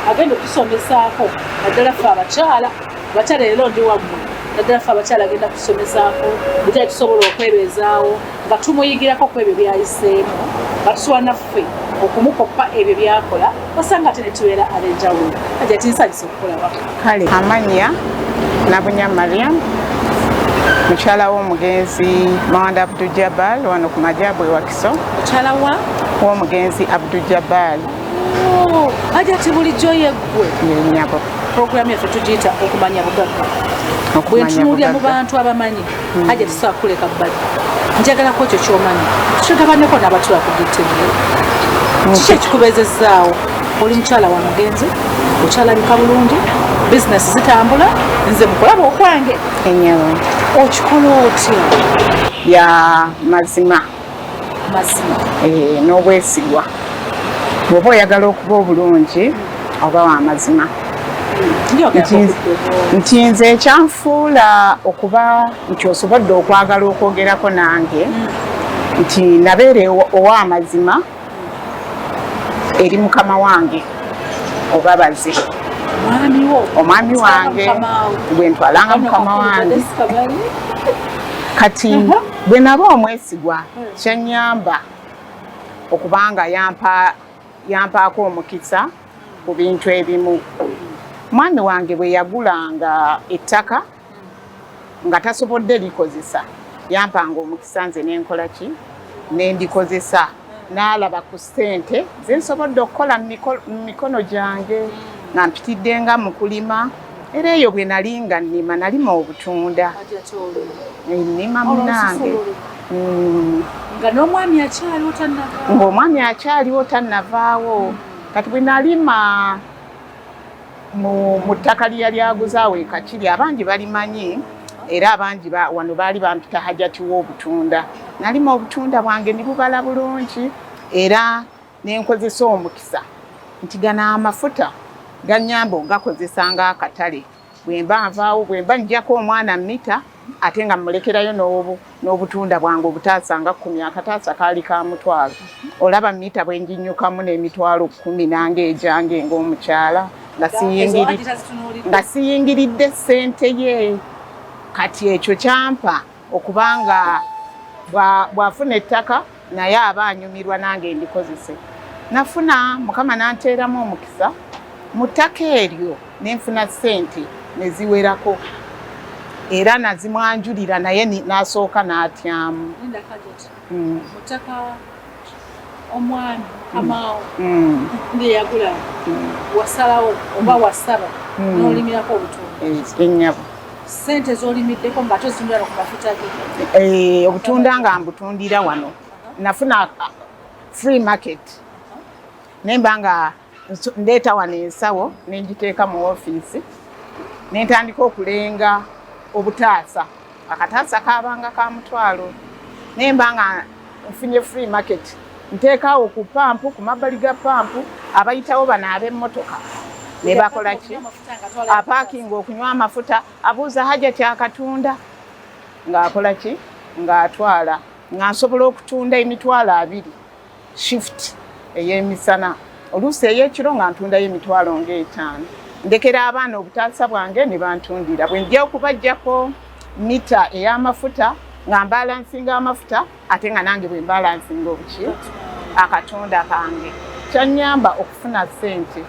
Agenda okutusomesaako naddala ffe abakyala. Abakyala leero ndi wammwe, naddala ffe abakyala agenda kutusomesaako butya tusobola okwebeezaawo nga tumuyigirako ku ebyo byayiseemu, nga tusobola naffe okumukoppa ebyo byakola, osanga ate netubeera ab'enjawulo. Hajati, nsanyuse okukulaba. Kale, amannya Nabunya Mariam, mukyala w'omugenzi Mawanda Abdu Jabal, wano ku Majabu e Wakiso. Mukyala wa W'omugenzi Abdu Jabal. Oh, Hajati, bulijjo yeggwe? Nyabo. Puroguramu yaffe tugiyita Okumanya Bugagga. Bwentunuulira mu bantu abamanyi, Hajati, sobola kukuleka bbali. Njagalako ekyo kyomanyi tukigabaneko n'abatula ku DTV. Kiki ekikubeezezzaawo? Oli mukyala wa mugenzi, okyalabika bulungi, bizinesi zitambula. Nze mukulaba okwange, Enyabo. okikola otya? Ya mazima. Mazima. Eh, n'obwesigwa. Bw'oba oyagala okuba obulungi, oba wa mazima. Nti nze ekyanfuula okuba nti osobodde okwagala okwogerako nange, nti nabeera ow'amazima eri mukama wange oba baze. Omwami wange gwe ntwalanga mukama wange. Kati bwe naba omwesigwa, kyanyamba okubanga yampaako omukisa ku bintu ebimu. Mwami wange bwe yagulanga ettaka nga tasobodde likozesa, yampanga omukisa nze nenkola ki, nendikozesa, n'alaba ku ssente zensobodde okukola mu mikono gyange nga mpitidde nga mu kulima. Era eyo bwe nali nga nnima, nalima obutunda, nnima munange. Nga n'omwami akyaliwo tannavaawo? Ng'omwami akyaliwo, tannavaawo. Kati bwe nalima mu ttaka lye yali aguzaawo e Kakiri, abangi balimanyi, era abangi wano baali bampita Hajati w'obutunda. Nalima obutunda bwange ne bubala bulungi, era nenkozesa omukisa nti gano amafuta ganyamba ogakozesa ng'akatale. Bwe mba nvaawo, bwe mba njjako omwana mita, ate nga mmulekerayo n'obutunda bwange obutaasa nga 10. Akataasa kaali ka 500. Olaba mita bwe njinyukamu n'emitwalo 10 nange egyange ng'omukyala, nga siyingiridde ssente ye. Kati ekyo kyampa okubanga bw'afuna ettaka naye aba anyumirwa nange ndikozese. Nafuna, Mukama nanteeramu omukisa mu ttaka eryo, nenfuna ssente ne ziwerako, era nazimwanjulira, naye n'asooka n'atyamu. Mutaka omwami kamaawo ngeyagula, wasalawo oba wasaba n'olimirako obutunda? Ennyabo. Sente z'olimiddeko nga tozitundira ku mafuta ge? Eh, obutunda nga mbutundira wano. Nafuna free market, nemba nga ndeeta wano ensawo, nengiteeka mu ofiisi, nentandika okulenga obutaasa. Akataasa kabanga ka 500. Nemba nga nfunye free market, nteekaawo ku pampu, ku mabbali ga pampu, abayitawo bano ab'emmotoka ne bakola ki, apaakinga okunywa amafuta, abuuza, "Hajati, akatunda?" Ng'akola ki, ng'atwala. Nga nsobola okutunda 20,000 shift ey'emisana, oluusi ey'ekiro nga ntundayo 50,000. Ndekera abaana obutaasa bwange ne bantundira. Bwe nja okubajjako mita ey'amafuta, nga mbalansinga amafuta, ate nga nange bwe mbalansinga obuki, akatunda kange. Kyanyamba okufuna ssente.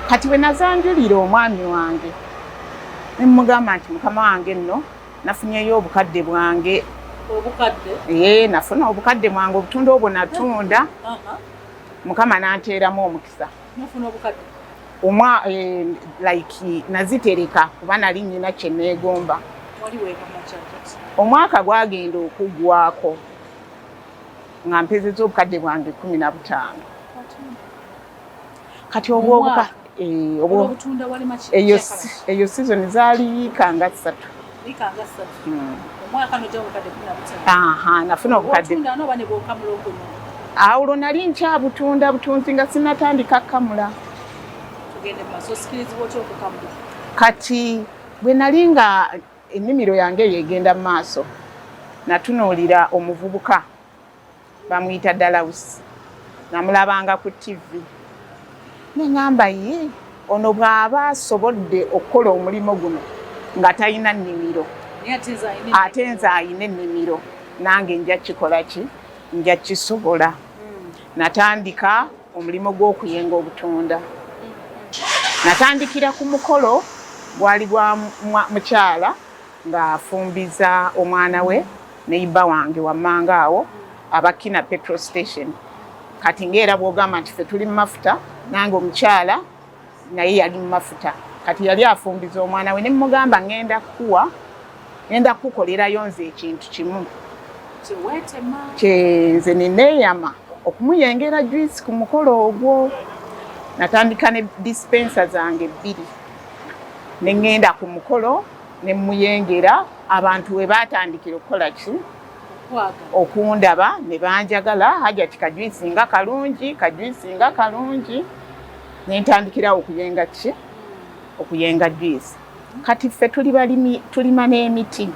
Kati bwe nazanjulira omwami wange, ne mugamba nti, "Mukama wange nno, nafunyeyo obukadde bwange." Obukadde? Ee, nafuna obukadde bwange, obutunda obwo natunda, Mukama nanteeramu omukisa. Nafuna obukadde? Omwa like nazitereka kuba nali nyina kye neegomba. Wali weegomba kyaki? Omwaka gwagenda okuggwako nga mpezeza obukadde bwange 15. Kati obwo obuka obwo Obutunda walima ki? Eyo season zaali yiika nga 3. Yiika nga 3. Omwaka nojja obukadde 15? Aha, nafuna obukadde. Obutunda n'oba ne bw'okamula okunywa? Awo nali nkyabutunda butunzi nga sinatandika kamula. Tugende mu maaso, osikirizibwa otya okukamula? Kati bwe nali nga ennimiro yange eyo egenda mu maaso, natunuulira omuvubuka bamuyita Dalawusi. Namulabanga ku TV. Neŋŋamba, ye ono bw'aba asobodde okukola omulimu guno nga talina nnimiro, ate nze ayina ennimiro, nange nja kikola ki? Nja kisobola. Natandika omulimu gw'okuyenga obutunda. Natandikira ku mukolo gwali gwa mukyala ng'afumbiza omwana we neighbour wange wammanga awo abakina petrol station. Kati ngaera bw'ogamba nti ffe tuli mu mafuta, nange omukyala naye yali mu mafuta. Kati yali afumbiza omwana we, ne mugamba, ngenda kukuwa, ngenda kukukolerayo nze ekintu kimu kyenze neneeyama okumuyengera juice ku mukolo ogwo. Natandika ne dispenser zange bbiri, ne ŋŋenda ku mukolo ne muyengera. Abantu we baatandikira okukola ki? Okundaba ne banjagala, "Hajati, kajuice nga kalungi, kajuice nga kalungi." Ne ntandikirawo okuyenga ki? Okuyenga juice. Kati ffe tuli balimi, tulima n'emiti.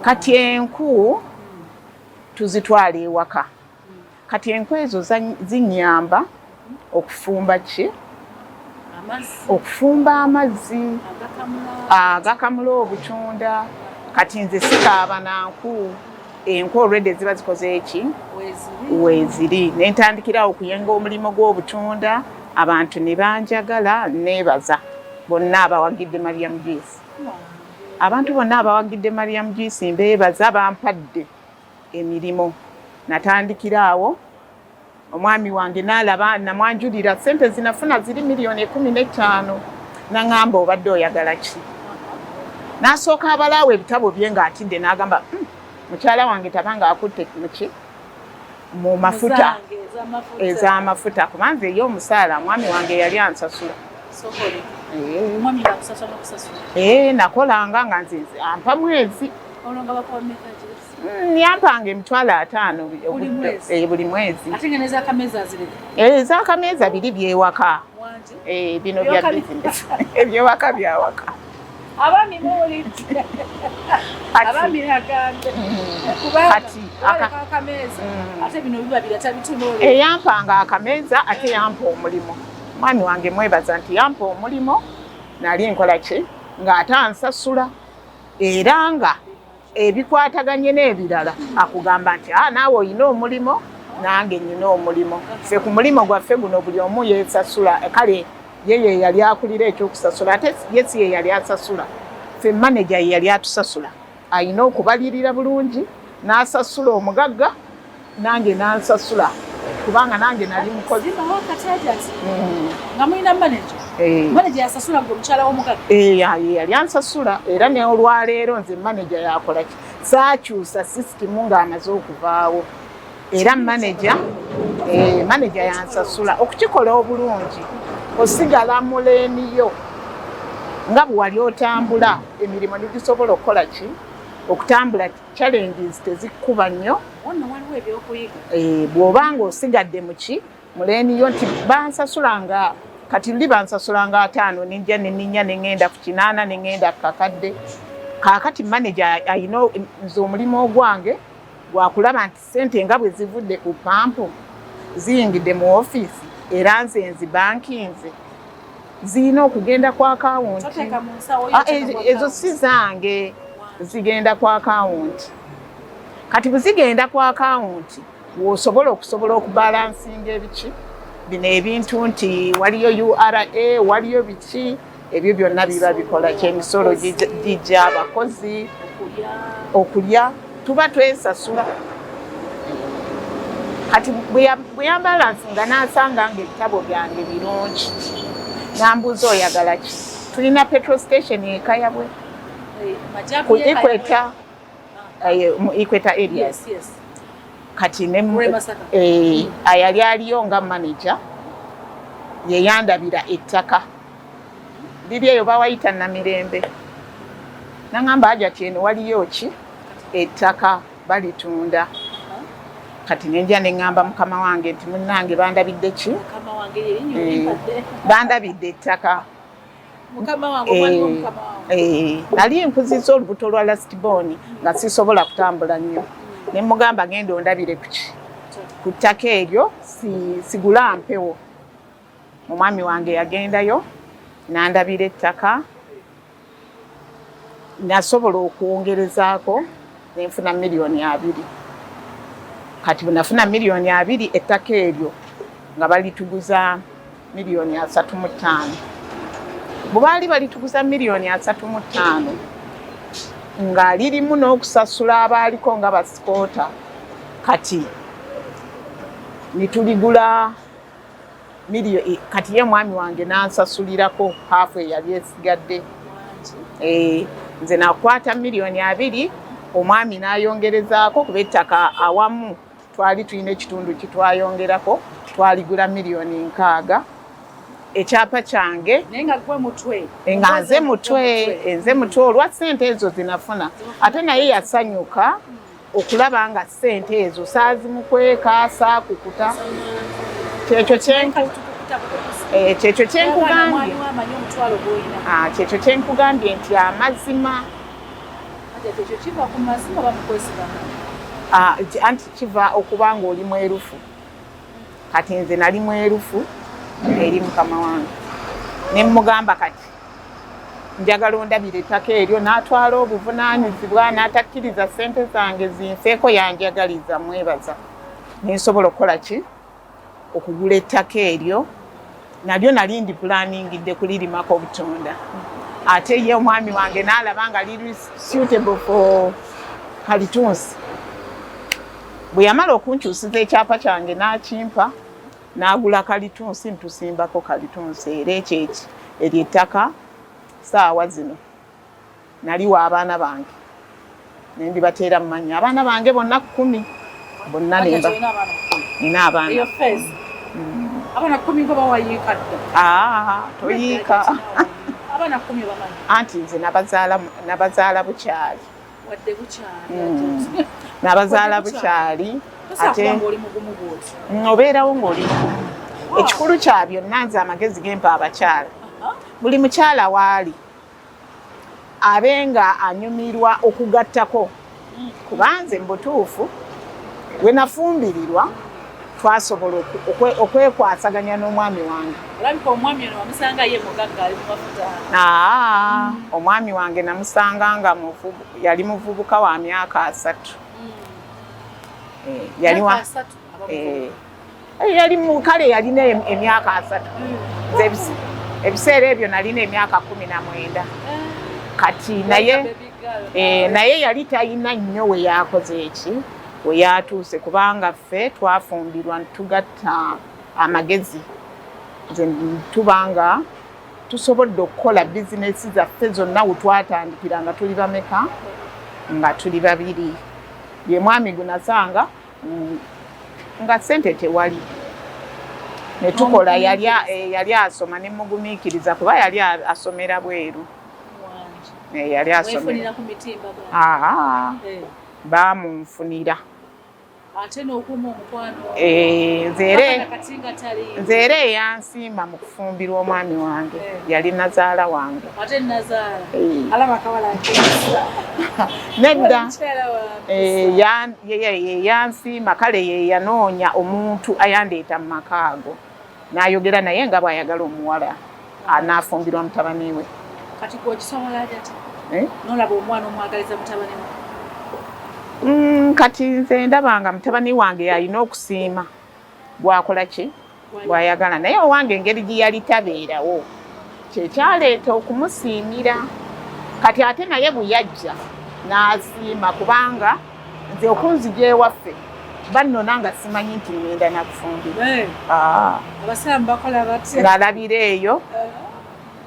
Kati enku tuzitwala ewaka. Kati enku ezo zinyamba okufumba ki? Okufumba amazzi agakamula obutunda. Kati nze sikaaba na nku, enku olwedde ziba zikoze eki? Weeziri. Nentandikirawo okuyenga omulimu gw'obutunda, abantu ne banjagala. Neebaza bonna abawagidde Mariam Juice. Abantu bonna abawagidde Mariam Juice mbeebaza, bampadde emirimu. Natandikira awo, omwami wange n'alaba, namwanjulira sente zinafuna ziri 15 miliyoni, naŋŋamba, "Obadde oyagala ki?" N'asooka abalaawo ebitabo bye ng'atidde, n'agamba, Mukyala wange tabanga akutte muki mu mafuta ez'amafuta," kuba nze ye omusaala mwami wange yali ansasula. Nakolanga nga nze ampa mwezi, yampanga 50,000 buli mwezi. Ez'akameeza biri byewaka, bino bya bizinesi, ebyewaka byawaka. Abaami muwulidde, abaami agambe kubanga akameeza ate bino biba biratabitunula. Eyampanga akameeza ate yampa omulimu. Mwami wange mwebaza nti yampa omulimu, nali nkola ki ng'ate ansasula, era nga ebikwataganye n'ebirala akugamba nti, "A, naawe olina omulimu, nange nyina omulimu." Ffe ku mulimu gwaffe guno buli omu yeesasula. Kale ye ye yali akulira ekyokusasula, ate ye si ye yali asasula ffe, maneja ye yali atusasula. Ayina okubalirira bulungi n'asasula omugagga, nange n'ansasula, kubanga nange nali mukozi. Nga mulina manager? Manager yasasula gwe omukyala w'omugagga? Yali ansasula, era ne olwaleero nze manager yakola ki, saakyusa sisitimu ng'amaze okuvaawo, era manager yansasula. Okukikola obulungi, osigala mu lane yo nga bwe wali otambula, emirimu negisobola okukola ki? Okutambula. Challenges tezikkuba nnyo. Bw'oba nga osigadde muki, mu lane yo, nti bansasulanga, kati luli bansasulanga 50, nenja neninya neŋŋenda ku 80, neŋŋenda ku kakadde. Kaakati manager ayina, nze omulimu ogwange gwakulaba nti sente nga bwe zivudde ku pampu ziyingidde mu ofiisi, era nze nzibankinze, ziyina okugenda ku akawunti. Ezo si zange, zigenda ku akawunti. Kati bwe zigenda ku akawunti, wosobola okusobola okubalansinga ebiki bino ebintu nti waliyo URA, waliyo biki, ebyo byonna biba bikola kyemisolo gijja, abakozi, okulya, tuba twesasula. Kati bwe yambalansinga n'asanga nga ebitabo byange birungi, nambuuza, "Oyagala ki?" Tulina petrol station ekayabwe ku equator, mu equator areas. Kati ayali aliyo nga manager yeyandabira ettaka liri eyo bawayita Namirembe, naŋamba, "Hajati, eno waliyo ki, ettaka balitunda." Kati nenja neŋŋamba mukama wange nti, "Munnange, bandabidde ki? Bandabidde ettaka." Nali nkuziza olubuto lwa last born nga sisobola kutambula nnyo, ne mugamba, "Genda ondabire kuki ku ttaka eryo, sigula mpewo." Omwami wange yagendayo n'andabira ettaka, nasobola okwongerezaako nenfuna 20 million. Kati bwe nafuna 20 million, ettaka eryo nga balituguza 35 million. Bwe baali balituguza 35 million, nga lirimu n'okusasula abaaliko nga ba squatter. Kati nituligula miliyoni, kati ye mwami wange n'ansasulirako half eyali esigadde. Nze nakwata 20 million, omwami n'ayongerezaako, kuba ettaka awamu twali tulina ekitundu kitwayongerako, twaligula 60 million. Ekyapa kyange Naye nga gwe mutwe. Nga nze mutwe, nze mutwe olwa ssente ezo zinafuna. Ate naye yasanyuka okulaba nga ssente ezo saazimukweka, saakukuta. Kyekyo kyekyo kyenkugambye. Amanyi omutwalo gwolina. Ah, kyekyo kyenkugambye nti amazima. Ekyo kiva ku mazima oba mukwesigamu? Ah, anti kiva okuba nga oli mwerufu. Kati nze nali mwerufu eri mukama wange, ne mugamba, kati njagala ondabira ettaka eryo. N'atwala obuvunaanyizibwa, n'atakkiriza ssente zange zinfeeko. Yanjagaliza, mwebaza, nensobola okukola ki? Okugula ettaka eryo. Nalyo nali ndi planingidde kulirimako obutunda, ate ye omwami wange n'alaba nga liri suitable for kalitunsi. Bwe yamala okunkyusiza ekyapa kyange n'akimpa, n'agula kalitunsi, ntusimbako kalitunsi. Era ekyo eki eryo ettaka saawa zino naliwa abaana bange, nendibateera mu mannya abaana bange bonna 10 bonna. Nemba nina abaana. Eyo phase. Abaana 10 ngo bawayiika dda. Ah, toyiika. Abaana 10 bamanyi. Anti nze nabazaala bukyali. Wadde bukyali. Nabazaala bukyali. Ate nga oli mugumu bw'oti. Obeerawo ng'oli mugumu. Ekikulu kya byonna, nze amagezi gempa abakyala, buli mukyala waali abe nga anyumirwa okugattako, kubanze mu butuufu we nafumbirirwa twasobola okwekwasaganya n'omwami wange. Olabika omwami ono wamusanga ye mugagga ali mu mafuta. Aa, omwami wange namusanga nga yali muvubuka wa myaka 30. Yali wa Myaka 30 aba Yali kale yalina emyaka 30. Nze ebiseera ebyo nalina emyaka 19. Kati naye Baby girl. Naye yali talina nnyo we yakoze eki we yatuuse, kubanga ffe twafumbirwa tugatta amagezi. Nze tubanga tusobodde okukola bizinesi zaffe zonna we twatandikira nga tuli bameka? Nga tuli babiri. Ye mwami gwe nasanga nga sente tewali, netukola. Yali asoma, nemugumiikiriza kuba yali asomera bweru. Yali asomera. Weefunira ku mitimbagano? Aa, baamunfunira. Ate n'okuuma omukwano. Nze era Paka kati nga tali. Nze era eyansiima mu kufumbirwa omwami wange yali nazaala wange. Ate nazaala. Alaba akawala akeesa. Nedda. Mukyala wange. Ye yansiima. Kale ye yanoonya omuntu ayandeeta mu maka ago, n'ayogera naye nga bw'ayagala omuwala anaafumbirwa mutabani we. Kati gwe okisobola ati? Eh? Nolaba omwana omwagaliza mutabani we. Kati nze ndaba nga mutabani wange yalina okusiima gwakola ki gwayagala, naye owange engeri gye yali tabeerawo kyekyaleeta okumusiimira. Kati ate naye bwe yajja n'asiima, kubanga nze okunzija ewaffe bannona nga simanyi nti ŋŋenda nakufumbirwa. Ah. Abasiraamu bakola batya? Nalabira eyo,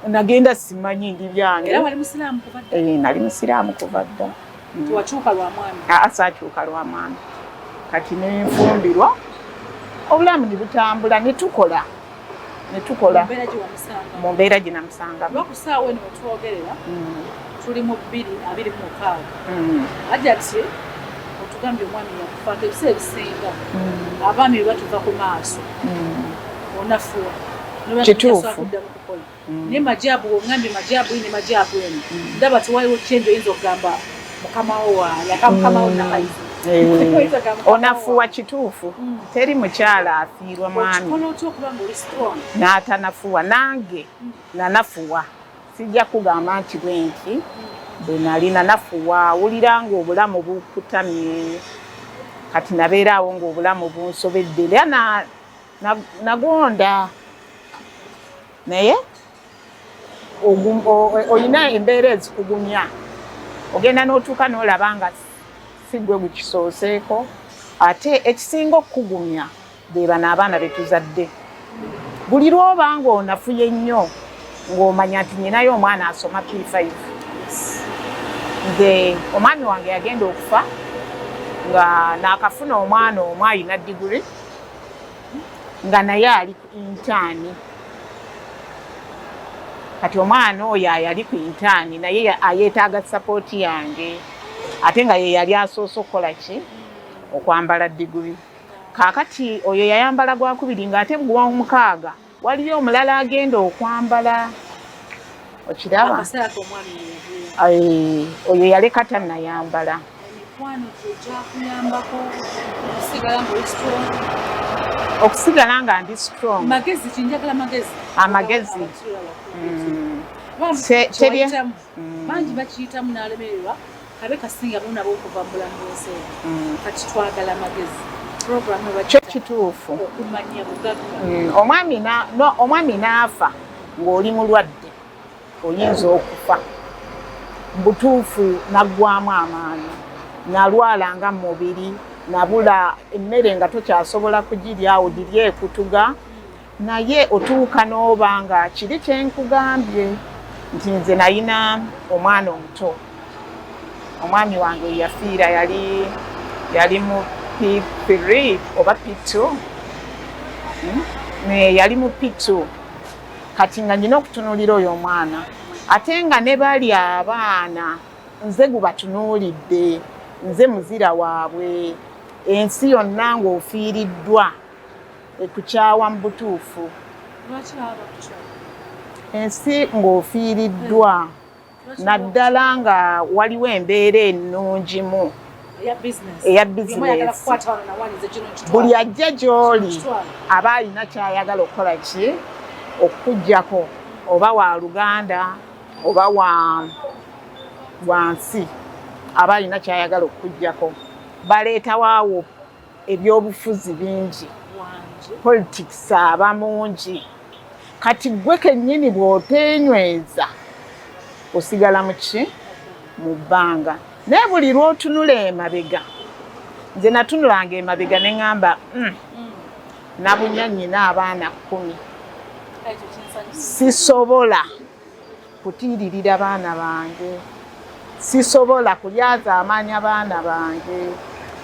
nagenda simanyi ndi byange. Era wali musiraamu kuva dda? Eh, nali musiraamu kuva dda. Tiwakyuka lwa mwami? Aa, saakyuka lwa mwami. Kati nenfumbirwa, obulamu ne butambula, ne tukola ne tukola. Mu mbeera gye wamusanga? Mu mbeera gye namusangamu. Lwa ku ssaawa eno wetwogerera, tuli mu 2026. Hajati, otugambye omwami yakufaako. Ebiseera ebisinga abaami bwe batuva ku maaso onafuwa. Kituufu. Kuddamu kukola, naye majabu ongambye majabu ne majabu eno ndaba tewaliwo kyenjo oyinza okugamba mukamawo waali aka mukamawo nakayizi. Onafuwa kituufu. Teri mukyala afiirwa mwami n'atanafuwa. Nange nanafuwa, sijja kugamba nti bwe nti bwe nali nanafuwa. Wulira ng'obulamu bukutamye, kati nabeera awo ng'obulamu bunsobedde, era nagonda. Naye olina embeera ezikugumya, ogenda n'otuuka n'olaba nga si gwe gukisooseeko. Ate ekisinga okukugumya be bano abaana be tuzadde. Buli lw'oba ng'onafuye nnyo, ng'omanya nti nyinayo omwana asoma P5. Nze omwami wange yagenda okufa nga naakafuna omwana omu alina diguri, nga naye ali ku intern. Kati omwana oyo ayali ku intern naye ayeetaaga support yange, ate nga ye yali asoose okukola ki, okwambala diguri. Kaakati oyo yayambala gwakubiri, ng'ate gwomukaaga waliyo omulala agenda okwambala. Okiraba, oyo yaleka tannayambala. Okusigala nga ndi strong, amagezi. Bangi bakiyitamu n'alemererwa, kabe kasinga bo nabo okuva mu bulamu bw'ensi eno. Kati twagala amagezi. Kyo kituufu. Okumanya bugagga. Omwami n'afa ng'oli mulwadde, oyinza okufa mbutuufu. Naggwamu amaanyi, nalwala nga mubiri, nabula emmere nga tokyasobola kugirya, awo girya ekutuga. Naye otuuka n'oba nga kiri kyenkugambye nti nze nayina omwana omuto. Omwami wange yafiira yali mu P3 oba P2, yali mu P2. Kati nga nyina okutunuulira oyo omwana, ate nga ne bali abaana nze gubatunuulidde, nze muzira waabwe. Ensi yonna ng'ofiiriddwa ekukyawa mu butuufu. Ensi ng'ofiiriddwa, naddala nga waliwo embeera ennungimu eya bizinesi, buli ajja gy'oli aba alina kyayagala okukola ki, okukuggyako, oba wa luganda oba wa wansi, aba alina kyayagala okukuggyako. Baleetawo awo ebyobufuzi bingi, politics aba mungi. Kati gwe kennyini bw'oteenyweza osigala muki, mu bbanga. Naye buli lw'otunula emabega, nze natunulanga emabega ne ŋŋamba, nabunya nnyina abaana 10, sisobola kutiiririra baana bange, sisobola kulyaza amaanyi baana bange.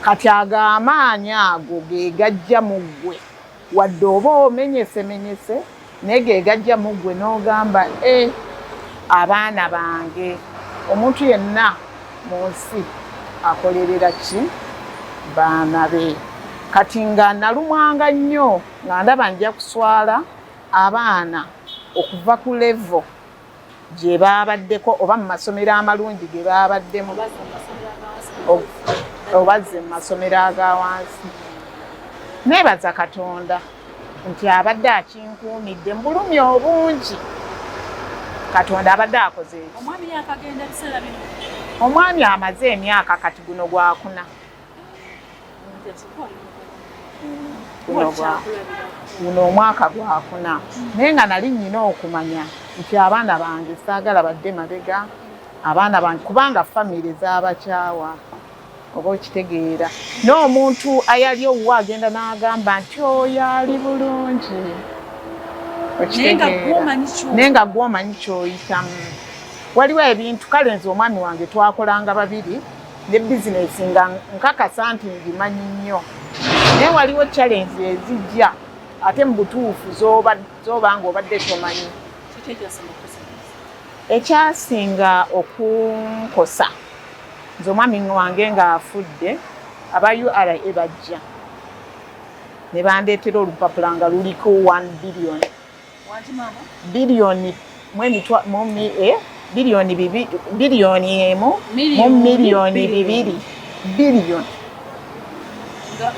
Kati ago amaanyi ago ge gajja mu ggwe, wadde oba omenyesemenyese, naye ge gajja mu ggwe n'ogamba, e abaana bange. Omuntu yenna mu nsi akolerera ki, baana be. Kati nga nalumwanga nnyo nga ndaba nja kuswala abaana okuva ku level gye babaddeko, oba mu masomero amalungi ge babaddemu, obazze mu masomero aga wansi. Neebaza Katonda nti abadde akinkuumidde mu bulumi obungi. Katonda abadde akoze eki. Omwami amaze emyaka, kati guno gwakuna, guno omwaka gwakuna. Naye nga nali nnyina okumanya nti abaana bange saagala badde mabega, abaana bange, kubanga famire z'abakyawa, oba okitegeera, n'omuntu ayali owuwo agenda n'agamba nti oyo ali bulungi, okitegeera, naye nga gwomanyi kyoyitamu. Waliwo ebintu, kale nze omwami wange twakolanga babiri ne bizinesi, nga nkakasa nti ngimanyi nnyo, naye waliwo challenge ezijja ate mu butuufu zoba nga obadde tomanyi. Ekyasinga okunkosa, nze omwami wange ng'afudde, aba URA bajja ne bandeetera olupapula nga luliko 1 billion, biliyoni biliyoni 1 biliyoni mu miliyoni 2 biliyoni. Nga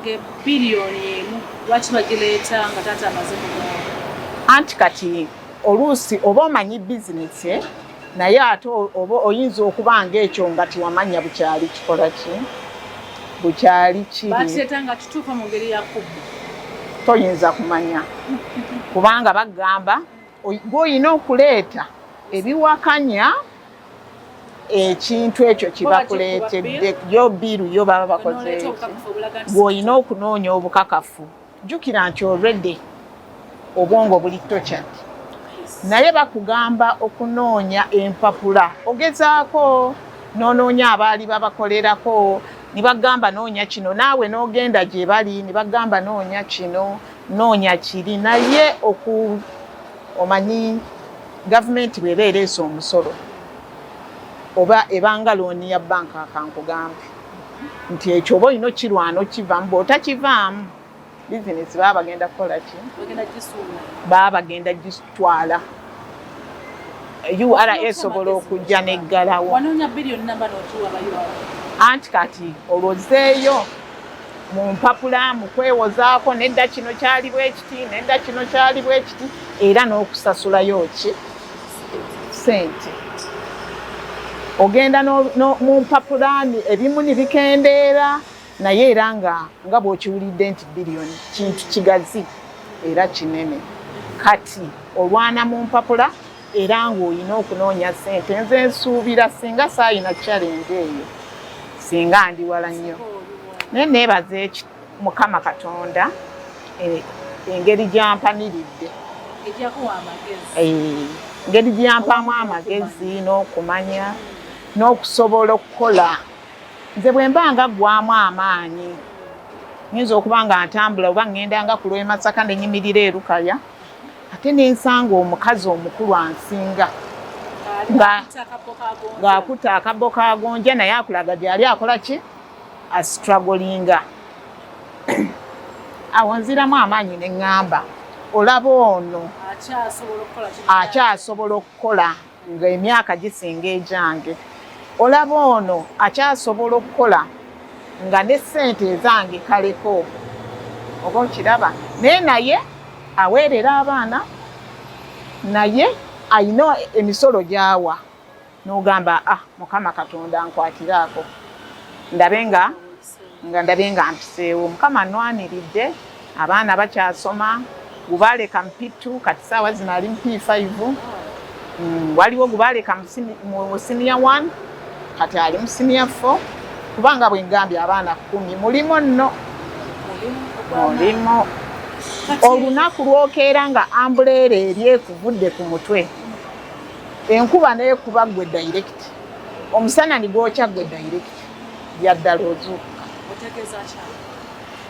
1 billion lwaki bagireeta nga taata amaze kugamba? Anti kati oluusi oba omanyi bizinesi, eh, naye ate oba oyinza okuba nga ekyo nga tiwamanya bukyali kikola ki, bukyali kiri. Bakireeta nga kituufu mu ngeri ya kubba. Toyinza kumanya kubanga bagamba gw'olina okuleeta ebiwakanya ekintu ekyo kibakuleetedde yo bill yo baba bakoze N'oleeta eki. obukakafu obulaga nti Gw'olina okunoonya obukakafu. Jjukira nti already obwongo buli tortured, naye bakugamba okunoonya empapula, ogezaako n'onoonya abaali babakolerako ne bagamba noonya kino, naawe n'ogenda gye bali ne bagamba noonya kino, noonya kiri. Naye oku omanyi gavumenti bw'eba ereese omusolo oba ebanga looni ya banka, akankugambe nti ekyo oba olina okirwana okivaamu. Bw'otakivaamu, bizinesi baba bagenda kukola ki? Bagenda gisuula. Baba bagenda gitwala. URA esobola okujja neggalawo. Wanoonya biliyoni namba n'ogiwa ba URA? Anti kati olwozeeyo mu mpapula mu kwewozaako, nedda kino kyali bwe kiti, nedda kino kyali bwe kiti, era n'okusasulayo ki sente. Ogenda mu mpapula ebimu ne bikendeera, naye era nga bw'okiwulidde nti biliyoni kintu kigazi era kinene. Kati olwana mu mpapula era ng'olina okunoonya sente. Nze nsuubira singa saayina challenge eyo, singa ndi wala nnyo. Naye neebaza Mukama Katonda, engeri gyampaniridde. Ejjakuwa amagezi. Engeri gyampaamu amagezi n'okumanya n'okusobola okukola. Nze bwe mba nga ggwamu amaanyi, nyinza okuba nga ntambula oba ŋŋenda nga ku lw'e Masaka, ne nyimirira erukaya ate nensanga omukazi omukulu ansinga ng'akutte akabbo ka gonja, naye akulaga gyali akola ki, astrugglinga. Awo nziramu amaanyi ne ŋŋamba, olaba ono akyasobola okukola ng'emyaka gisinga egyange, olaba ono akyasobola okukola nga ne ssente ezange kaleko, oba okiraba. Naye aweerera abaana, naye ayina emisolo gy'awa, n'ogamba, ah, Mukama Katonda nkwatiraako ndabe nga ndabe nga mpiseewo. Mukama nnwaniridde, abaana bakyasoma. Gubaleka mu P2, kati saawa zino ali mu P5. Waliwo gubaleka mu senior 1, kati ali mu senior 4. Kubanga bwe ngambye, abaana 10 mulimu nno, mulimu. Olunaku lwokeera nga umbrella eri ekuvudde ku mutwe, enkuba neekuba gwe direct, omusana nigwokya gwe direct, byaddala ozuukuka.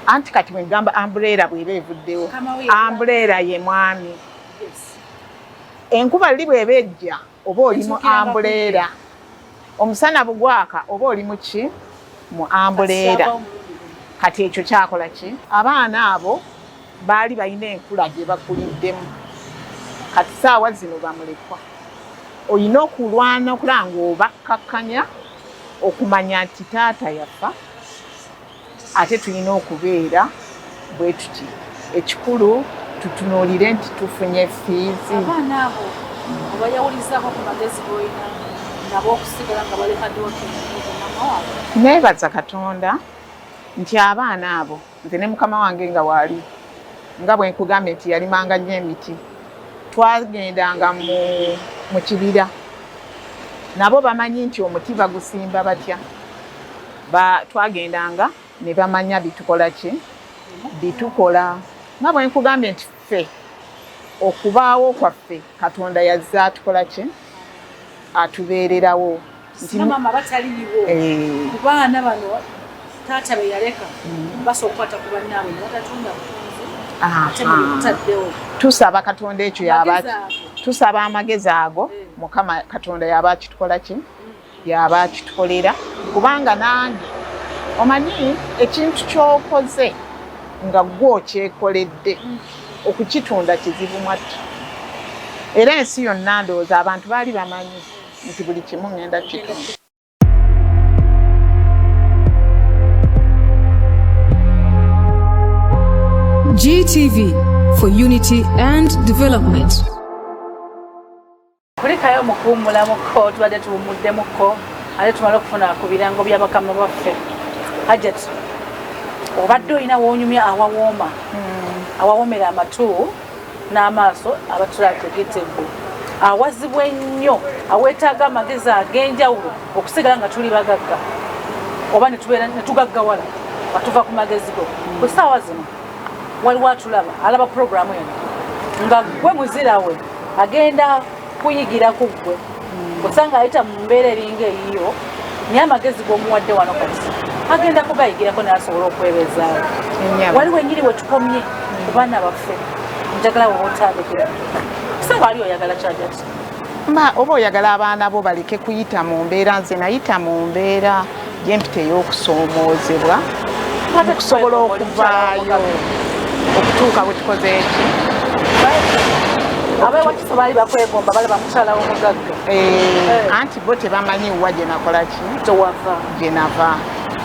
Anti kati bwegamba umbrella bweba evuddewo, umbrella ye mwami. Enkuba luli bweba ejja, oba oli mu umbrella. Omusana bugwaka, oba oli mu ki, mu umbrella. Kati ekyo kyakola ki? Abaana abo baali balina enkula gye bakuliddemu, kati saawa zino bamulekwa. Olina okulwana okulaba ng'obakkakkanya okumanya nti taata yafa, ate tulina okubeera bwe tuti. Ekikulu tutunuulire nti tufunye fees. Abaana abo obayawulizaako ku magezi g'olina nabo okusigala nga bali hardworking mama waabwe? Neebaza Katonda nti abaana abo, nze ne mukama wange nga waali, nga bwe nkugambye nti yalimanga nnyo emiti, twagendanga mu kibira nabo. Bamanyi nti omuti bagusimba batya. Twagendanga ne bamanya bitukola ki, bitukola. Nga bwe nkugambye nti ffe okubaawo kwaffe Katonda yazze atukola ki, atubeererawo. Singa maama bataliiwo, ku baana bano taata be yaleka, basobola okukwata ku bannaabwe ne batatunda butunzi ate mubitaddewo? Tusaba Katonda ekyo yaba, tusaba amagezi ago. Mukama Katonda yaba akitukola ki, yaba akitukolera. Kubanga nange omanyi ekintu kyokoze nga gwe okyekoledde, okukitunda kizibu mwattu. Era ensi yonna ndowooza abantu baali bamanyi nti buli kimu ŋŋenda kitunda. GTV for unity and development. Kulikayo mu kuwummulamuko, tubadde tuwummuddemukko, ate tumale okufuna ku birango bya bakama baffe. Hajat, obadde olina woonyumya awawooma, awawoomera amatu n'amaaso abatulaba ku GTV, awazibu ennyo, aweetaaga amagezi ag'enjawulo okusigala nga tuli bagagga oba ne tubeera ne tugaggawala nga tuva ku magezi go. Ku ssaawa zino waliwo atulaba, alaba puroguramu eno nga gwe muzira we, agenda kuyigira ku ggwe, osanga ayita mu mbeera eringa eyiyo, naye amagezi g'omuwadde wano kati agenda kugayigirako naye asobola okwebezaawo. Ennyama. Waliwo ennyiri we tukomye ku baana baffe, njagala woba otandikira kusanga wali oyagala kyajati. Mba oba oyagala abaana bo baleke kuyita mu mbeera nze nayita mu mbeera gyempita ey'okusoomoozebwa, okusobola okuvaayo okutuuka bwe tukoze eki. Abewakiso baali bakwegomba, balaba mukyala w'omugagga. Eh, anti bo tebamanyi wa gye nakola ki, tewava. Gye nava.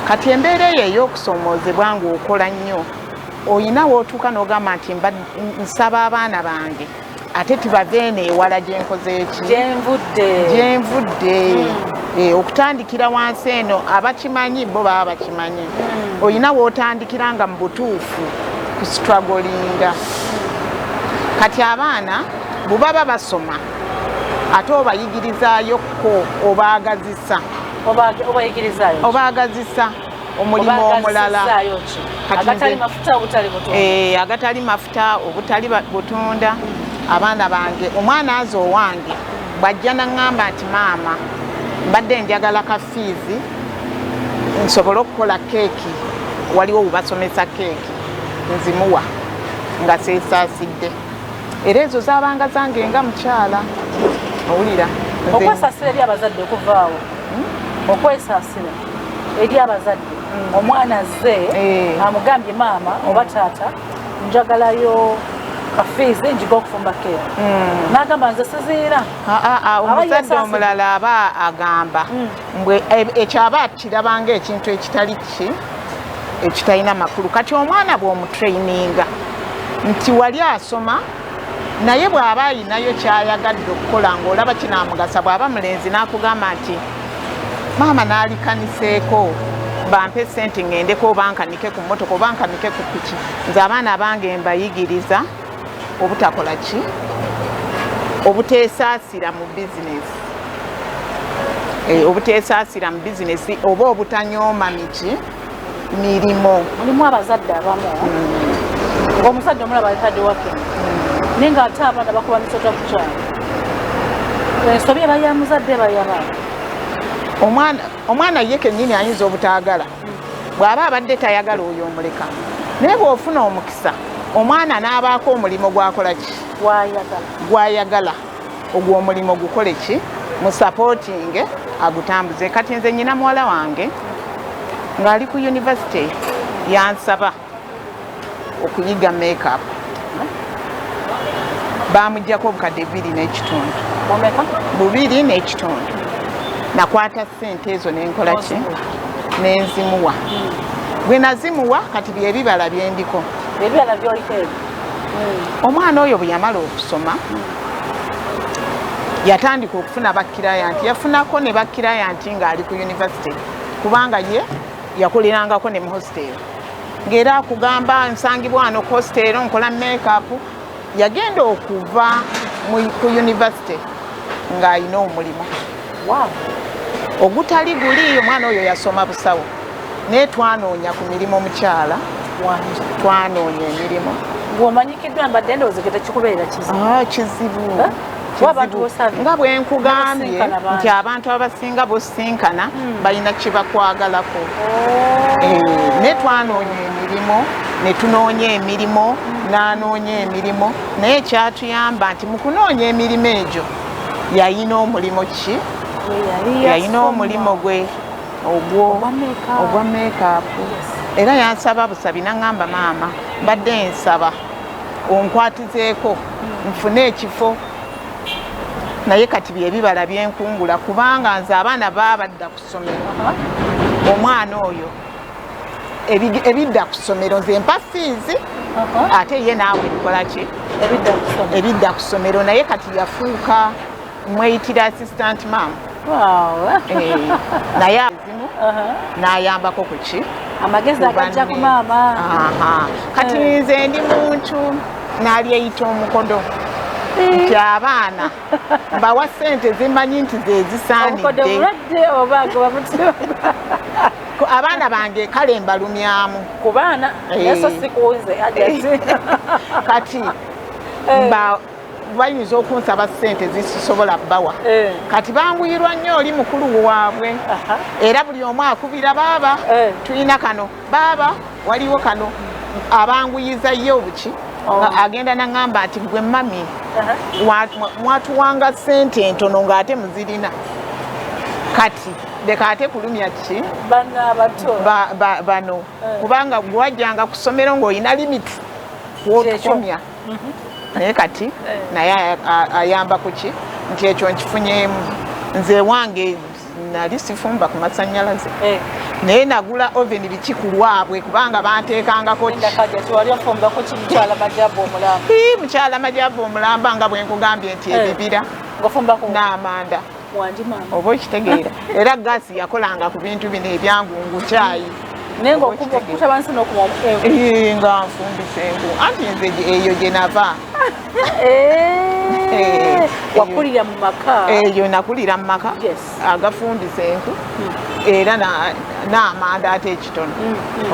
Kati embeera eyo ey'okusoomoozebwa ng'okola nnyo, oyina w'otuuka n'ogamba nti nsaba abaana bange ate tibave eno ewala gye nkoze eki, gyenvudde. Gyenvudde. Okutandikira wansi eno, abakimanyi bo baba bakimanyi. Oyina w'otandikira nga mu butuufu kustrugglinga. Kati abaana bwe baba basoma, ate obayigirizaayo ko obaagazisa. Obayigirizaayo? Obaagazisa omulimu omulala. Obaagazisaayo ki? Kati agatali mafuta, obutali butunda? Agatali mafuta, obutali butunda. Abaana bange, omwana aza owange bw'ajja naŋŋamba nti, "Maama, mbadde njagala ka fees nsobole okukola keeki," waliwo webasomesa keeki, nzimuwa nga seesaasidde. Era ezo zabanga zange nga mukyala, owulira? Okwesaasira eri abazadde okuvaawo, okwesaasira eri abazadde, omwana azze amugambye, "Maama oba taata, njagalayo ka fees njiga okufumba keeki," n'agamba, "Nze siziira." Ah, Aba omuzadde yeesaasira. omulala aba agamba mbwe ekyo aba akirabanga ekintu ekitali ki, ekitalina makulu. Kati omwana bw'omutraininga nti wali asoma, naye bw'aba ayinayo kyayagadde okukola ng'olaba kinamugasa, bw'aba mulenzi n'akugamba nti, "Maama, naalikaniseeko, bampe sente ŋŋendeko oba nkanike ku mmotoka oba nkanike ku piki," nze abaana bange mbayigiriza obutakola ki, obuteesaasira mu bizinesi. Obuteesaasira mu bizinesi oba obutanyooma miki mirimu. Mulimu abazadde abamu, omuzadde omulaba ali working, naye ng'ate abaana bakuba misota ku kyalo. Ensobi eba ya muzadde, eba yabaana? Omwana ye kennyini ayinza obutaagala. Bw'aba abadde tayagala, oyo omuleka. Naye bw'ofuna omukisa omwana n'abaako omulimu gwakola ki, wayagala, gwayagala, ogwo omulimu gukole ki, musupportinge agutambuze. Kati nze nyina muwala wange ng'ali ku university yansaba okuyiga makeup, bamugjako obukadde 2.5. Omeka? 2.5. Nakwata ssente ezo nenkola ki, nenzimuwa. Bwe nazimuwa, kati byebibala byendiko. Ebibala byoliko ebyo. Omwana oyo bwe yamala okusoma, yatandika okufuna baclient. Yafunako ne baclient ng'ali ku university, kubanga ye yakolerangako ne mu hostel, ng'era akugamba, "Nsangibwa wano ku hostel, nkola makeup." Yagenda okuva ku university ng'alina omulimu ogutali guli. Omwana oyo yasoma busawo, naye twanoonya ku mirimu, mukyala, twanoonya emirimu. Ng'omanyikiddwa, mbadde ndowooza ke tekikubeera kizibu. Ah, kizibu. Eh? Kizibu. Abantu b'osanga. Nga bwe nkugambye N'abasinkana bangi. nti abantu abasinga bosinkana balina kibakwagalako. Eh, naye twanoonya emirimu, ne tunoonya emirimu, n'anoonya emirimu, naye ekyatuyamba nti mu kunoonya emirimu egyo yayina omulimu ki, yayina omulimu gwe ogwo Ogwa makeup. Ogwa makeup. Era yansaba busabi, naŋŋamba, "Maama, mbadde nsaba onkwatizeeko nfune ekifo." Naye kati byebibala byenkungula, kubanga nze abaana baba badda ku ssomero, omwana oyo ebidda ku ssomero nze mpa fees. Ate ye naawe ebikola ki? Ebidda ku ssomero. Naye kati yafuuka mweyitira assistant mam. Naye azimu n'ayambako ku ki? Amagezi agajja ku maama. Kati nze ndi muntu n'alyeyita omukodo nti abaana mbawa ssente zimanyi nti ze zisaanidde. Abaana bange kale mbalumyamu ku baana kati bayinza okunsaba ssente zisisobola bbawa. Kati banguyirwa nnyo oli mukulu waabwe era buli omu akubira baaba tulina kano, baaba waliwo kano, abanguyiza ye obuki agenda naŋŋamba nti gwe mami mwatuwanga ssente entono ng'ate muzirina, kati leka ate kulumya ki bano, kubanga gwajjanga ku ssomero ng'olina limiti wotukomya. Naye kati naye ayamba ku ki nti ekyo nkifunyeemu. Nze wange nali sifumba ku masannyalaze, naye nagula oven biki ku lwabwe kubanga banteekangako mukyala Majabu omulamba nga bwe nkugambye nti ebibira n'amanda oba okitegeera. Era gaasi yakolanga ku bintu bino ebyangungu kyayi nga nfumbisa enku, anti nze eyo gye nava. Wakulira mu maka? Eyo nakulira mu maka agafumbisa enku era n'amanda ate ekitono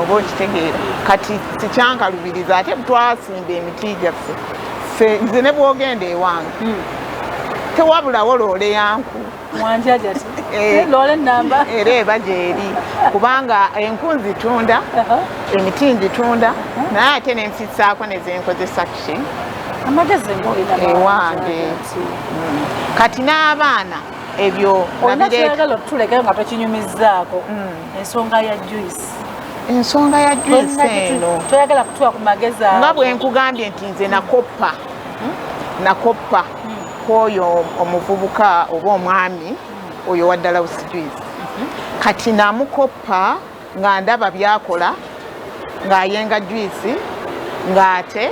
oba okitegeera. Kati sikyankalubiriza ate twasimba emiti gyaffe nze ne bwogenda ewange tewabulawo loole yanku era eba gyeri kubanga enku nzitunda, emiti ngitunda, naye ate nenfisaako nezenkozesa ki ewange. Kati n'abaana ebyo nabireeta otulekayo nga tokinyumizzaako ensonga ya juice. Ensonga ya juice eno toyagala kutuwa ku magezi nga bwe nkugambye nti nze nakoppa nakoppa kwoyo omuvubuka oba omwami oyo wa Dallas Juice. Kati namukoppa nga ndaba byakola ng'ayenga juice, ng'ate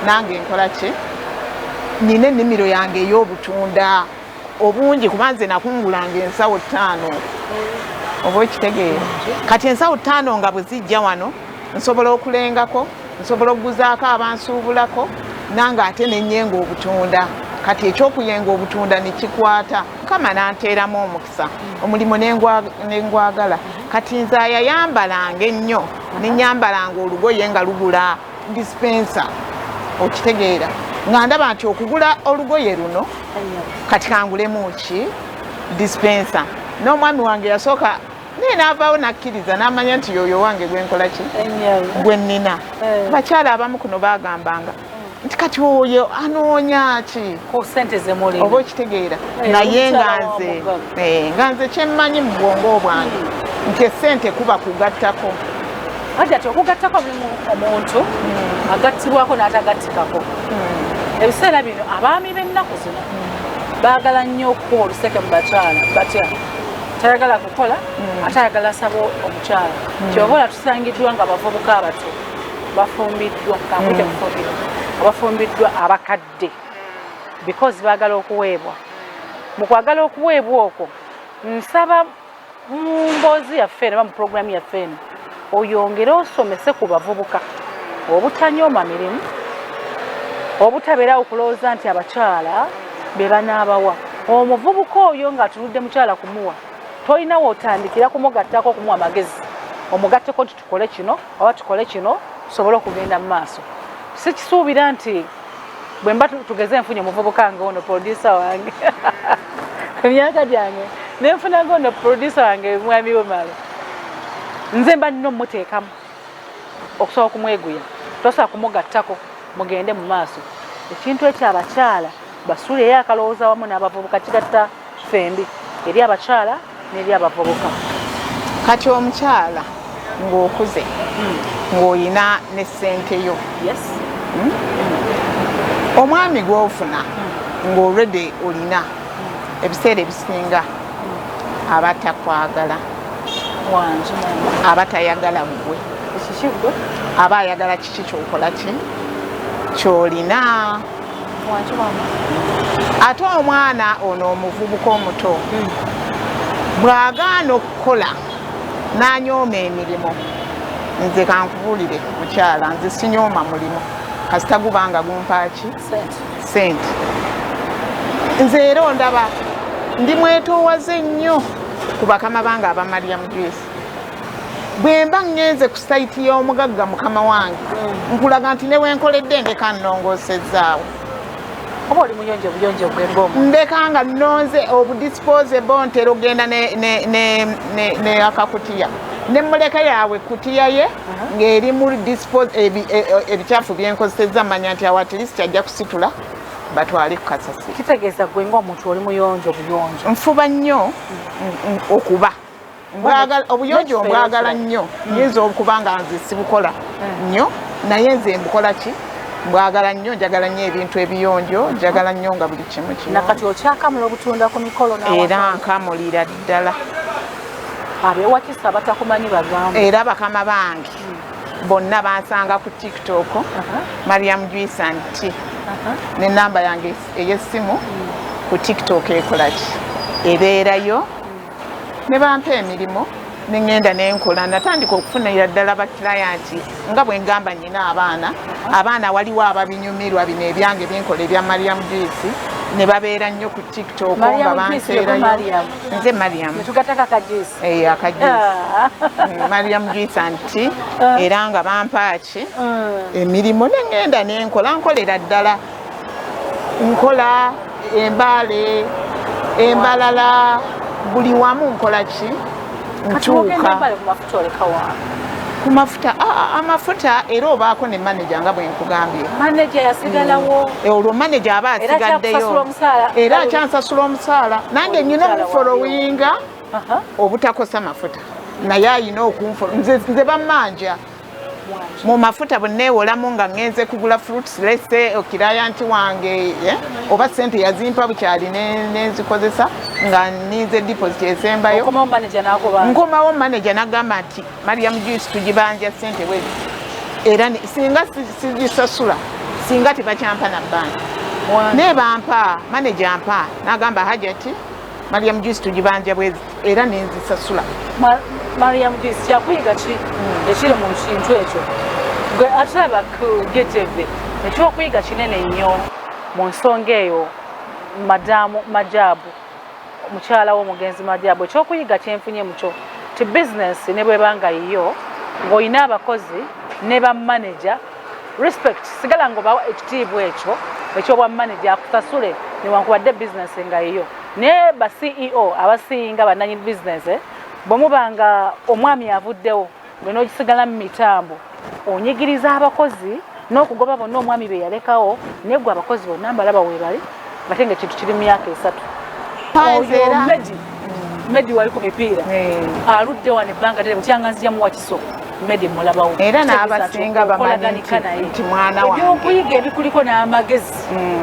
nange nkola ki, nina ennimiro yange ey'obutunda obungi kuba nze nakungulanga ensawo 5 oba okitegeera. Kati ensawo 5 nga bwe zijja wano nsobola okulengako, nsobola okuguzaako abansuubulako, nange ate nenyenga obutunda. Kati ekyokuyenga obutunda nekikwata Mukama nanteeramu omukisa omulimu nengwagala. Kati nze ayayambalanga ennyo nenyambalanga olugoye nga lugula dispenser okitegeera, nga ndaba nti okugula olugoye luno kati kangulemu ki dispenser. N'omwami wange yasooka naye n'avaawo n'akkiriza n'amanya nti yoyo wange gwenkola ki gwe nnina. Bakyala abamu kuno bagambanga nti kati oyo anoonya ki oba okitegeera, naye nga nze kyemmanyi mu bwongo bwange nti essente kuba kugattako. Ati okugattako mulimu omuntu agattibwako n'atagattikako. Ebiseera bino abaami b'ennaku zino baagala nnyo okukuba oluseke mu bakyala, batya tayagala kukola ate ayagala asaba omukyala. Kyova tusangiddwa nga abavubuka abato bafumbiddwa, kankuyite kufumbirwa, abafumbiddwa abakadde because baagala okuweebwa. Mu kwagala okuweebwa okwo nsaba mu mboozi yaffe eno oba mu puroguramu yaffe eno oyongere osomese ku bavubuka obutanyooma mirimu, obutabeerawo kulowooza nti abakyala be banaabawa. Omuvubuka oyo ng'atunudde mukyala kumuwa, tolina w'otandikira kumugattako okumuwa amagezi, omugatteko nti tukole kino oba tukole kino tusobole okugenda mu maaso. Sikisuubira nti bwe mba tugeze nfunye omuvubuka nga ono producer wange emyaka gyange nenfuna nga ono producer wange mwami Bumalo, nze mba nina omumuteekamu okusobola okumweguya, tosobola kumugattako mugende mu maaso. Ekintu ekyo abakyala basuuleyo akalowooza wamu n'abavubuka, kigatta ffembi eri abakyala n'eri abavubuka. Kati omukyala ng'okuze ng'olina ne ssente yo, omwami gw'ofuna ng'olwedde olina ebiseera ebisinga aba takwagala, aba tayagala ggwe. Kiki gwe? Aba ayagala kiki kyokola, ki kyolina. Wanki mama. Ate omwana ono omuvubuka omuto bw'agaana okukola n'anyooma emirimu, nze kankubuulire mukyala, nze sinyooma mulimu kasita guba nga gumpaaki sente. Sente. Nze era ondaba ndi mwetoowaze nnyo ku bakama bange aba Mariam Juice. Bwe mba ŋŋenze ku site y'omugagga mukama wange, nkulaga nti ne wenkoledde ndeka nnongoosezaawo. Oba oli muyonjo buyonjo gwe ng'omu? Ndeka nga nnonze obudisposable, ntera okugenda ne akakutiya ne muleka yaabwe kutiya ye ng'erimu ebikyafu byenkozesezza, manya nti awo at least ajja kusitula batwale ku kasasiro. Kitegeeza gwe ng'omuntu oli muyonjo buyonjo. Nfuba nnyo okuba obuyonjo mbwagala nnyo. Nyinza okuba nga nze sibukola nnyo, naye nze mbukola ki, mbwagala nnyo, njagala nnyo ebintu ebiyonjo, njagala nnyo nga buli kimu kiyonjo. Nakati okyakamula obutunda ku mikolo? Era nkamulira ddala. Abewakisa abatakumanyi bagamba. Era bakama bange bonna bansanga ku TikTok, Mariam Juice and Tea, nenamba yange ey'essimu ku TikTok ekolaki, ebeerayo, ne bampa emirimu neŋŋenda nenkola. Natandika okufunira ddala baclients nga bwe ngamba nyina abaana. Abaana waliwo ababinyumirwa bino ebyange byenkola ebya Mariam Juice, ne babeera nnyo ku TikTok nga Mariam Juice, yegwe banteerayo. Mariam? Nze Mariam. Netugataka kajuice. Eh, akajuice. Mariam Juice and Tea. Era nga bampa ki, emirimu, neŋŋenda nenkola, nkolera ddala, nkola embaale embalala, buli wamu nkola ki, Kati wogenda ntuuka. embale ku mafuta oleka wa? Ku mafuta, amafuta era obaako ne manager nga bwe nkugambye. Manager yasigalawo? Olwo manager aba Era asigaddeyo. akyakusasula omusaala? Era akyansasula omusaala, nange nyina Omukyala. omufollowinga obutakosa mafuta, naye ayina okunfo nze bammanja mu mafuta bwe neewolamu nga ŋŋenze kugula fruits lese client wange, oba sente yazimpa bukyali nenzikozesa nga ninze deposit esembayo. Okomawo manager n'akuba? Nkomawo, manager nagamba nti Mariam Juice tugibanja sente bwezi, era singa sigisasula singa tebakyampa na bbanja, naye bampa, manager ampa nagamba, "Hajati, Mariam Juice tugibanja bwezi," era nenzisasula. Mariam Juice, kyakuyiga ki ekiri mu kintu ekyo? Gwe atulaba ku GTV, ekyokuyiga kinene nnyo mu nsonga eyo. Madamu Majabu, mukyala w'omugenzi Majabu, ekyokuyiga kyenfunye mukyo ti bizinesi ne bweba nga yiyo, ng'olina abakozi ne bamanager, respect, sigala ng'obawa ekitiibwa ekyo ekyobwa manager, akusasule newankubadde bizinesi nga yiyo. Naye ba CEO abasinga, bannanyini bizinesi, bwe muba nga omwami avuddewo, gwe n'ogisigala mu mitambo, onyigiriza abakozi n'okugoba bonna omwami be yalekawo, naye gwe abakozi bonna mbalaba weebali, ate nga ekintu kiri mu myaka 3. Nze Oyo era- Medi, Medi wali ku mipiira, aludde wano ebbanga ddene bukyanga nzija muwa kiso. Medi mulabawo. Era Kitegeeza n'abasinga nti bamanyi okolaganika naye. nti mwana wange. Ebyokuyiga ebikuliko n'amagezi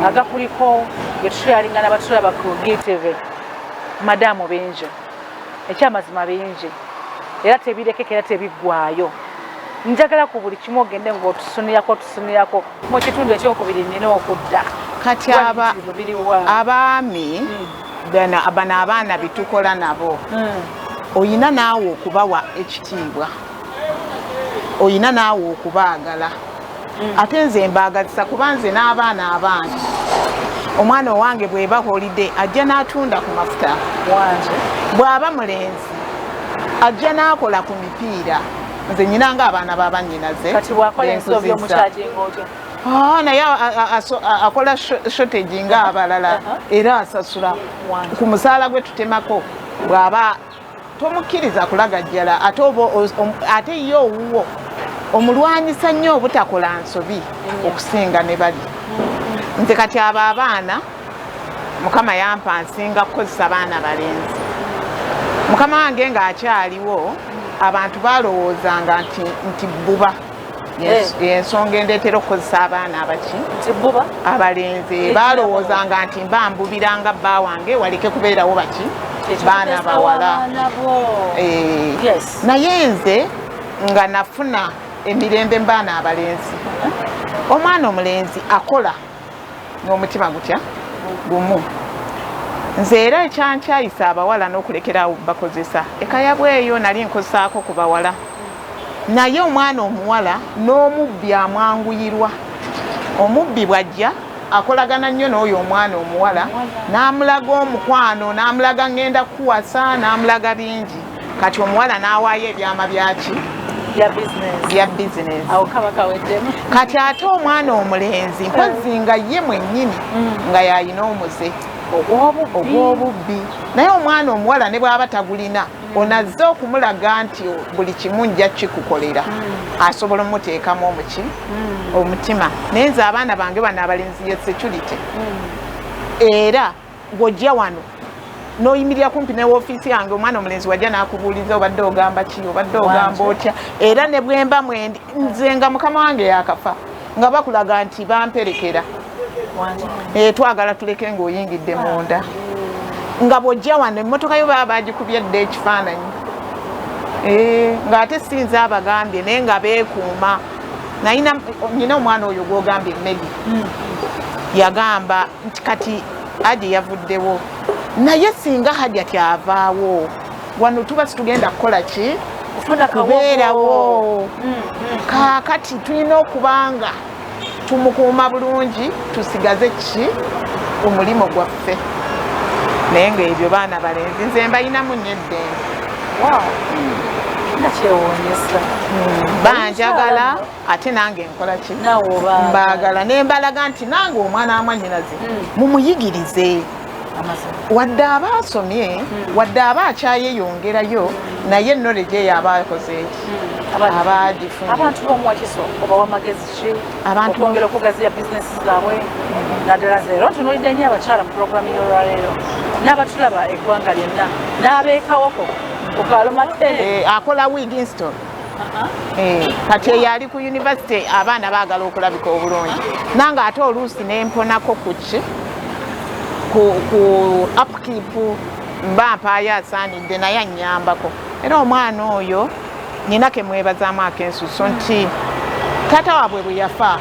agakuliko getusharinga n'abatulaba ku GTV, madamu, bingi, ekyamazima bingi, era tebirekeka era tebiggwayo. Njagala ku buli kimu ogende ng'otusunirako, otusunirako mu kitundu ekyokubiri nina okudda. Kati Biriwa? abaami bano abaana betukola nabo, oyina naawe okubawa ekitiibwa, oyina naawe okubaagala. Ate nze mbaagazisa, kuba nze n'abaana abange, omwana owange bw'eba holiday ajja n'atunda ku mafuta. Wanje. Bw'aba mulenzi ajja n'akola ku mipiira. Nze nyinanga abaana babanyinaze. Kati bwakola ensobi omucharginga otya? Ah, naye akola shortage ng'abalala, era asasula Wanje. ku musaala gwe tutemako. Bw'aba tomukkiriza kulagajjala, ate oba ate ye owuwo omulwanyisa nnyo obutakola nsobi okusinga ne bali. Nze kati abo abaana Mukama yampa, nsinga kukozesa baana balenzi. Mukama wange ng'akyaliwo, abantu balowoozanga nti bbuba. Yensonga endeetera okukozesa abaana abaki? Nti bbuba? Abalenzi. Balowoozanga nti mba mbubiranga bba wange waleke kubeerawo baki, baana bawala. Abaana bo. Naye nze nga nafuna Emirembe mu baana abalenzi. Omwana omulenzi akola n'omutima gutya gumu. Nze era ekyankyayisa abawala n'okulekerawo bakozesa ekayabweeyo, nali nkozesaako ku bawala, naye omwana omuwala n'omubbi amwanguyirwa. Omubbi bw'ajja akolagana nnyo n'oyo omwana omuwala, n'amulaga omukwano, n'amulaga ngenda kukuwasa, n'amulaga bingi. Kati omuwala n'awaayo ebyama byaki? Bya bizinesi. Kati ate omwana omulenzi mpozi nga ye mwennyini nga yalina omuze ogw'obubbi, naye omwana omuwala ne bw'aba tagulina, onazze okumulaga nti buli kimu nja kikukolera, asobola omuteekamu omuki omutima. Naye nze abaana bange bano abalenzi ye security. Era bw'ojja wano n'oyimirira kumpi ne woofiisi yange, omwana omulenzi wajja n'akubuuliza, obadde ogamba ki, obadde ogamba otya? Era ne bwemba mwendi nze nga mukama wange yakafa, nga bakulaga nti bamperekera, twagala tuleke ng'oyingidde munda. Nga bw'ojja wano emmotoka yo baba bagikubye dda ekifaananyi, ng'ate sinze abagambye, naye nga beekuuma. Nina omwana oyo gwogambye Medi, yagamba nti kati Aji yavuddewo, naye singa Hajati avaawo wano tuba situgenda kukola ki, kubeerawo. Kaakati tulina okubanga tumukuuma bulungi, tusigaze ki omulimu gwaffe. Naye ngaebyo baana balenzi nze mbayinamu nnyo eddembe. Kyewuunyisa. Banjagala, ate nange nkola ki, mbaagala, nembalaga nti nange omwana wa mwannyinaze mumuyigirize, wadde aba asomye, wadde aba akyayeyongerayo, naye knowledge eyo aba akoze eki, aba agifunye. Abantu b'omuwakiso obawa amagezi ki okwongera okugaziya bizinesi zaabwe, naddala zeero ntunuulidde nnyo abakyala mu puroguramu y'olwaleero n'abatulaba eggwanga lyonna n'abeekawoko ku kaalo Matere? Akola wig install. Kati eyo ali ku university, abaana baagala okulabika obulungi. Nange ate oluusi nemponako ku ki, ku upkeep, mba mpaayo asaanidde, naye annyambako. Era omwana oyo nina kemwebazaamu akensuso nti taata waabwe bwe yafa,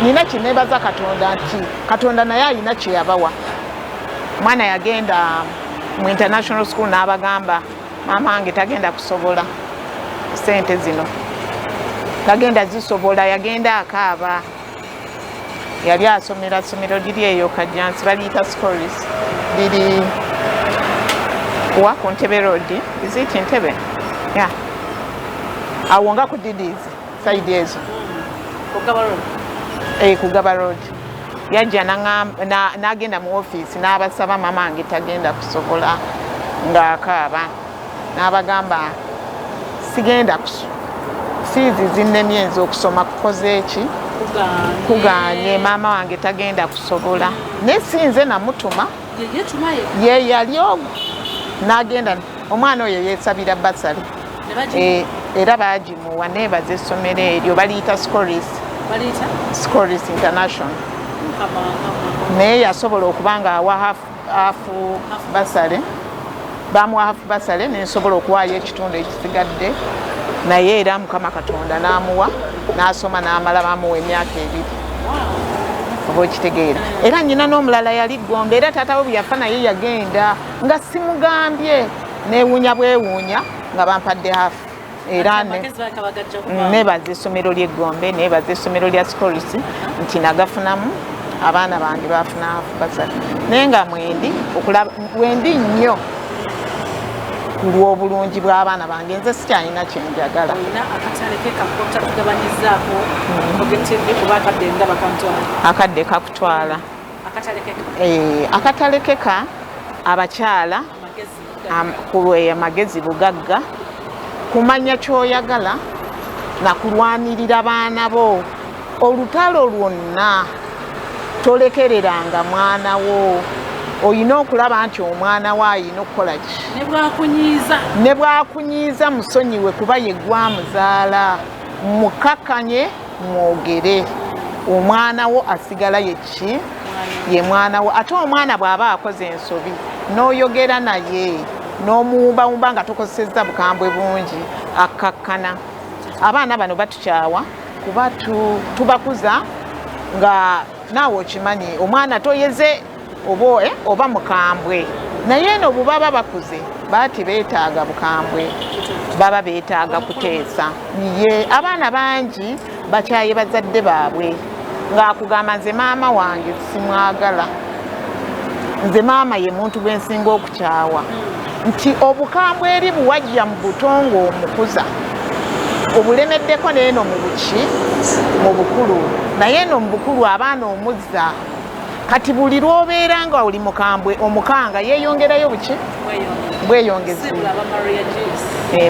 nina kineebaza Katonda nti Katonda naye alina kyeyabawa. Omwana yagenda mu international school n'abagamba, maama wange tagenda kusobola sente zino, tagenda zisobola. Yagenda akaaba. Yali asomera somero liri eyo Kajjansi, baliyita Scoris, liri wa ku Ntebe Road. Is it Ntebe? Yeah, awo nga ku Didis side ezo. Ku Gaba Road. Yajja n'agenda mu ofiisi n'abasaba, mama wange tagenda kusobola, ng'akaaba, n'abagamba sigenda, fees zinnemye nze okusoma kukoze eki, kuganye, maama wange tagenda kusobola. Naye si nze namutuma, ye yali ogwo n'agenda. Omwana oyo yeesabira bursary, era baagimuwa. Neebaza essomero eryo, baliyita Scoris, Scoris International. Naye yasobola okuba nga awa half bursary, bamuwa half bursary, nensobola okuwaayo ekitundu ekisigadde. Naye era Mukama Katonda n'amuwa n'asoma n'amala, bamuwa emyaka 2, oba okitegeera. Era nyina n'omulala yali Gombe, era taata we bwe yafa naye yagenda nga simugambye, neewuunya bwewuunya nga bampadde half. Era nebaza essomero ly'Eggombe, nebaza essomero lya Scoris nti nagafunamu, abaana bange bafuna half bursary. Naye nga mwendi wendi nnyo ku lw'obulungi bw'abaana bange, nze sikyalina kyenjagala. Olina akatale ke kakota tugabanyizaako Oge TV kuba akadde nga bakantwala. Akadde kakutwala. Akatale keka. Akatale keka abakyala amagezi bugagga, kumanya kyoyagala nakulwanirira baana bo. Olutalo lwonna tolekereranga mwana wo. Olina okulaba nti omwana wo ayina okukola ki. Ne bwakunyiiza. Ne bwakunyiiza musonyiwe, kuba ye gwamuzaala. Mukakanye, mwogere. Omwana wo asigala ye ki, ye mwana wo. Ate omwana bw'aba akoze ensobi n'oyogera naye n'omuwumbawumba nga tokozesezza bukambwe bungi, akkakkana. Abaana bano batukyawa kuba tubakuza nga naawe okimanyi omwana toyeze oba mukambwe, naye eno bubaba bakuze baati beetaaga bukambwe, baba beetaaga kuteesa. Ye abaana bangi bakyaye bazadde baabwe ng'akugamba nze maama wange simwagala, nze maama ye muntu gwe nsinga okukyawa. Nti obukambwe eri buwajja mu buto ng'omukuza obulemeddeko n'eno mu buki mu bukulu, naye eno mu bukulu abaana omuzza. Kati buli lw'obeera nga oli mukambwe omukanga yeeyongerayo buki bweyongezi.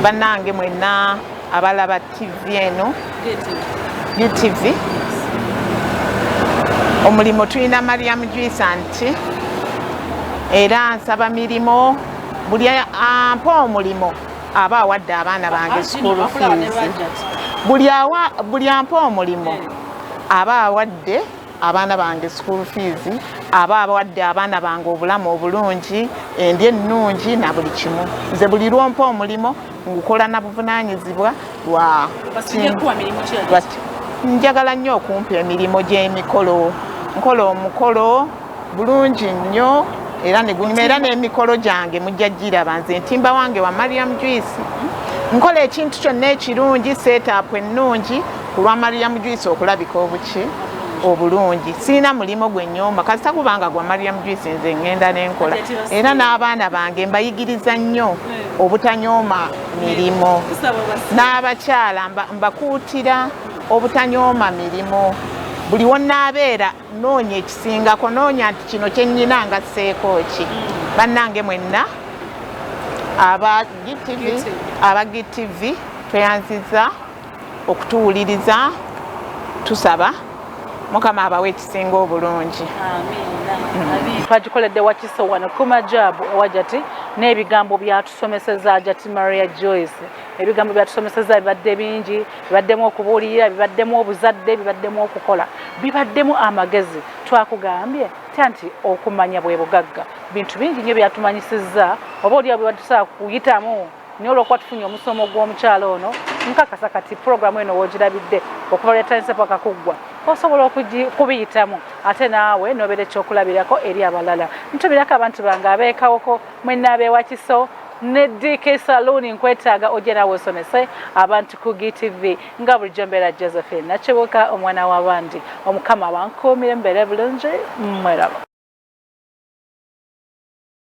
Bannange mwenna abalaba TV eno UTV, omulimu tulina Mariam Juice nti era nsaba mirimu, buli ampa omulimu aba awadde abaana bange school fees, buli ampa omulimu aba awadde abaana bange school fees, aba abawadde abaana bange obulamu obulungi, endya ennungi na buli kimu. Nze buli lwompa omulimu ngukola na buvunaanyizibwa lwa njagala nnyo okumpa emirimu gy'emikolo, nkola omukolo bulungi nnyo era ne gunyuma, era n'emikolo gyange mujja giraba. Nze ntimba wange wa Mariam Juice, nkola ekintu kyonna ekirungi, setup ennungi ku lwa Mariam Juice okulabika obuki obulungi. Sirina mulimu gwe nnyomba kasita kubanga gwa Mariam Juice, nze ngenda nenkola, era n'abaana bange mbayigiriza nnyo obutanyooma mirimu, n'abakyala mbakuutira obutanyooma mirimu. Buli wonnaabeera noonya ekisingako, noonya nti kino kye nnyina nga sseeko ki. Bannange mwenna aba GTV tweyanziza okutuwuliriza, tusaba Mukama abawe ekisinga obulungi. Twagikoledde Wakiso wano ku Majabu ewajati n'ebigambo byatusomeseza Hajati Maria Joyce. Ebigambo byatusomeseza bibadde bingi, bibaddemu okubuulirira, bibaddemu obuzadde, bibaddemu okukola, bibaddemu amagezi. Twakugambye tya nti okumanya bwe bugagga. Bintu bingi nnyo byatumanyisizza oba oli awo bye kuyitamu, naye olw'okuba tufunye omusomo gw'omukyalo ono, nkakasa kati pulogulaamu eno w'ogirabidde okuva lwetandise paka kuggwa osobola okubiyitamu ate naawe n'obeera ekyokulabirako eri abalala. Ntubirako abantu bange abeekawoko mwenna abeewakiso ne DK Saloon, nkwetaaga ojje naawe osomese abantu ku GTV. Nga bulijjo mbeera Josephine Nakibuuka, omwana w'abandi. Omukama abankuumire, mbeere bulungi, mweraba.